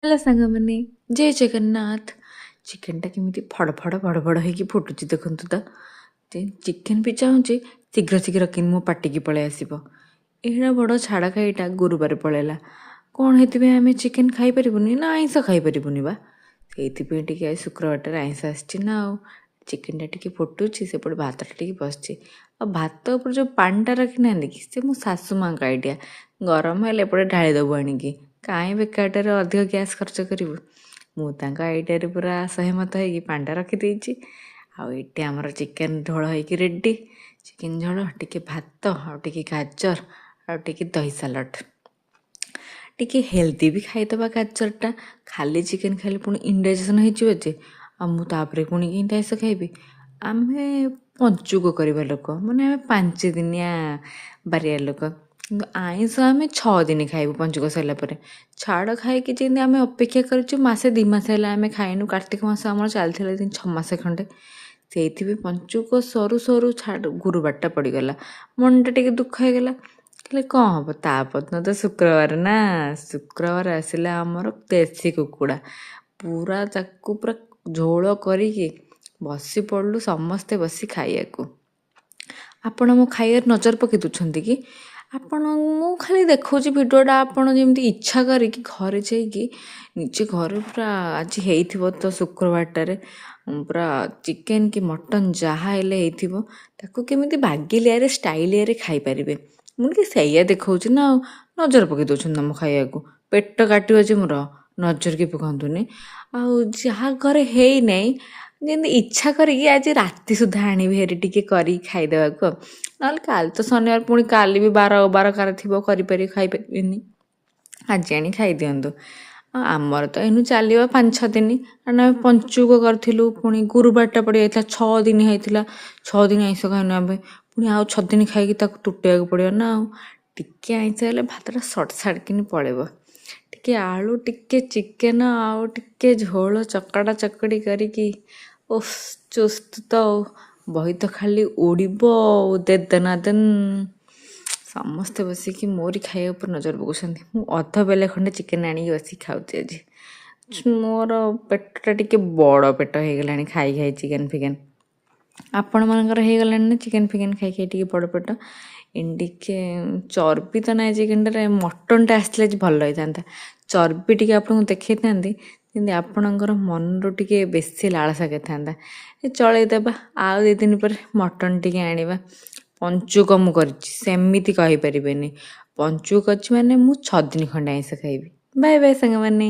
Hello ସାଙ୍ଗମାନେ, ଜୟ ଜଗନ୍ନାଥ। ଚିକେନଟା କେମିତି ଫଡ଼ ଫଡ଼ ଫଡ଼ ଫଡ଼ ହେଇକି ଫୁଟୁଛି ଦେଖନ୍ତୁ ତ। ଚିକେନ ବି ଚାହୁଁଛି ଶୀଘ୍ର ଶୀଘ୍ର କେମିତି ମୋ ପାଟିକି ପଳେଇ ଆସିବ। ଏଇଟା ବଡ଼ ଛାଡ଼ଖାଇଟା ଗୁରୁବାର ପଳେଇଲା। କ'ଣ ହେଇଥିପାଇଁ ଆମେ ଚିକେନ ଖାଇପାରିବୁନି ନା ଆଇଁଷ ଖାଇପାରିବୁନି ବା? ସେଇଥିପାଇଁ ଟିକେ ଆଜି ଶୁକ୍ରବାରଟାରେ ଆଇଁଷ ଆସିଛି ନା ଆଉ। ଚିକେନଟା ଟିକେ ଫୁଟୁଛି, ସେପଟେ ଭାତଟା ଟିକେ ବସିଛି। ଆଉ ଭାତ ଉପରେ ଯେଉଁ ପାଣିଟା ରଖିନାହାନ୍ତି କି, ସେ ମୋ ଶାଶୁ ମାଆଙ୍କ ଆଇଡ଼ିଆ। ଗରମ ହେଲେ ଏପଟେ ଢାଳିଦେବୁ ଆଣିକି, କାହିଁ ବେକାରଟାରେ ଅଧିକ ଗ୍ୟାସ୍ ଖର୍ଚ୍ଚ କରିବୁ। ମୁଁ ତାଙ୍କ ଆଇଡ଼ିଆରେ ପୁରା ସହମତ ହେଇକି ପାଣିଟା ରଖିଦେଇଛି। ଆଉ ଏଠି ଆମର ଚିକେନ ଝୋଳ ହେଇକି ରେଡ଼ି। ଚିକେନ ଝୋଳ, ଟିକେ ଭାତ, ଆଉ ଟିକେ ଗାଜର, ଆଉ ଟିକେ ଦହି ସାଲାଡ଼। ଟିକେ ହେଲ୍ଦି ବି ଖାଇଦେବା ଗାଜରଟା। ଖାଲି ଚିକେନ ଖାଇଲେ ପୁଣି ଇନଡାଇଜେସନ୍ ହେଇଯିବ ଯେ, ଆଉ ମୁଁ ତାପରେ ପୁଣି କେମିତି ଆଇଁଷ ଖାଇବି? ଆମେ ପଞ୍ଚୁକ କରିବା ଲୋକ, ମାନେ ଆମେ 5 ଦିନିଆ ବାରିଆ ଲୋକ, କିନ୍ତୁ ଆଇଁଷ ଆମେ 6 ଦିନ ଖାଇବୁ ପଞ୍ଚୁକ ସରିଲା ପରେ। ଛାଡ଼ ଖାଇକି ଯେମିତି ଆମେ ଅପେକ୍ଷା କରିଛୁ ମାସେ 2 ମାସ ହେଲା ଆମେ ଖାଇନୁ। କାର୍ତ୍ତିକ ମାସ ଆମର ଚାଲିଥିଲା 6 ମାସ ଖଣ୍ଡେ। ସେଇଥିପାଇଁ ପଞ୍ଚୁକ ସରୁ ସରୁ ଛାଡ଼ ଗୁରୁବାରଟା ପଡ଼ିଗଲା, ମନଟା ଟିକେ ଦୁଃଖ ହେଇଗଲା। ହେଲେ କ'ଣ ହେବ, ତା ପରଦିନ ତ ଶୁକ୍ରବାର ନା। ଶୁକ୍ରବାର ଆସିଲା ଆମର ଦେଶୀ କୁକୁଡ଼ା, ପୁରା ତାକୁ ପୁରା ଝୋଳ କରିକି ବସି ପଡ଼ିଲୁ ସମସ୍ତେ ବସି ଖାଇବାକୁ। ଆପଣ ମୋ ଖାଇବାରେ ନଜର ପକାଇ ଦେଉଛନ୍ତି କି? ଆପଣ ମୁଁ ଖାଲି ଦେଖାଉଛି ଭିଡ଼ିଓଟା, ଆପଣ ଯେମିତି ଇଚ୍ଛା କରିକି ଘରେ ଯାଇକି ନିଜେ ଘରେ ପୁରା ଆଜି ହେଇଥିବ ତ ଶୁକ୍ରବାରଟାରେ ପୁରା ଚିକେନ୍ କି ମଟନ୍ ଯାହା ହେଲେ ହେଇଥିବ, ତାକୁ କେମିତି ବାଗିଲିଆରେ ଷ୍ଟାଇଲିଆରେ ଖାଇପାରିବେ। ମୁଁ ଟିକେ ସେଇଆ ଦେଖାଉଛି ନା ଆଉ। ନଜର ପକାଇ ଦେଉଛନ୍ତି ଆମ ଖାଇବାକୁ, ପେଟ କାଟିବ ଯେ ମୋର, ନଜର କି ପକାନ୍ତୁନି। ଆଉ ଯାହା ଘରେ ହେଇନାହିଁ, ଯେମିତି ଇଚ୍ଛା କରିକି ଆଜି ରାତି ସୁଦ୍ଧା ଆଣିବି ହେରି ଟିକେ କରିକି ଖାଇଦେବାକୁ ଆଉ। ନହେଲେ କାଲି ତ ଶନିବାର, ପୁଣି କାଲି ବି ବାର କାର ଥିବ, କରିପାରିବି ଖାଇପାରିବିନି। ଆଜି ଆଣି ଖାଇଦିଅନ୍ତୁ। ଆଉ ଆମର ତ ଏଇନୁ ଚାଲିବ 5-6 ଦିନ, କାରଣ ଆମେ ପଞ୍ଚୁକ କରିଥିଲୁ, ପୁଣି ଗୁରୁବାରଟା ପଡ଼ିଯାଇଥିଲା, 6 ଦିନ ହେଇଥିଲା। 6 ଦିନ ଆଇଁଷ ଖାଇନୁ ଆମେ, ପୁଣି ଆଉ 6 ଦିନ ଖାଇକି ତାକୁ ତୁଟେଇବାକୁ ପଡ଼ିବ ନା ଆଉ। ଟିକେ ଆଇଁଷ ହେଲେ ଭାତଟା ସଟ୍ ସାଟ୍ କିନି ପଳେଇବ। ଟିକେ ଆଳୁ, ଟିକେ ଚିକେନ, ଆଉ ଟିକେ ଝୋଳ ଚକଟା ଚକଟି କରିକି ଓଫ୍ ଚୁସ୍ତ ତ ଆଉ ବହି ତ ଖାଲି ଉଡ଼ିବ ଆଉ ଦେ ଦନାଦନ। ସମସ୍ତେ ବସିକି ମୋରି ଖାଇବା ଉପରେ ନଜର ପକାଉଛନ୍ତି। ମୁଁ ଅଧ ବେଲେ ଖଣ୍ଡେ ଚିକେନ ଆଣିକି ବସିକି ଖାଉଛି ଆଜି। ମୋର ପେଟଟା ଟିକେ ବଡ଼ ପେଟ ହେଇଗଲାଣି ଖାଇ ଖାଇ ଚିକେନ ଫିକେନ। ଆପଣମାନଙ୍କର ହେଇଗଲାଣି ନା ଚିକେନ ଫିକେନ ଖାଇ ଖାଇ ଟିକେ ବଡ଼ ପେଟ? ଏମିତି ଟିକେ ଚର୍ବି ତ ନାହିଁ ଚିକେନଟାରେ। ମଟନଟା ଆସିଥିଲେ ଆଜି ଭଲ ହେଇଥାନ୍ତା, ଚର୍ବି ଟିକେ ଆପଣଙ୍କୁ ଦେଖେଇଥାନ୍ତି, ଯେମିତି ଆପଣଙ୍କର ମନରୁ ଟିକେ ବେଶୀ ଲାଳସା କରିଥାନ୍ତା। ଚଳେଇଦେବା, ଆଉ 2 ଦିନ ପରେ ମଟନ୍ ଟିକେ ଆଣିବା। ପଞ୍ଚୁକ ମୁଁ କରିଛି ସେମିତି କହିପାରିବେନି, ପଞ୍ଚୁକ କରିଛି ମାନେ ମୁଁ 6 ଦିନ ଖଣ୍ଡେ ଆଇଁଷ ଖାଇବି। ବାଏ ବାଏ ସାଙ୍ଗମାନେ।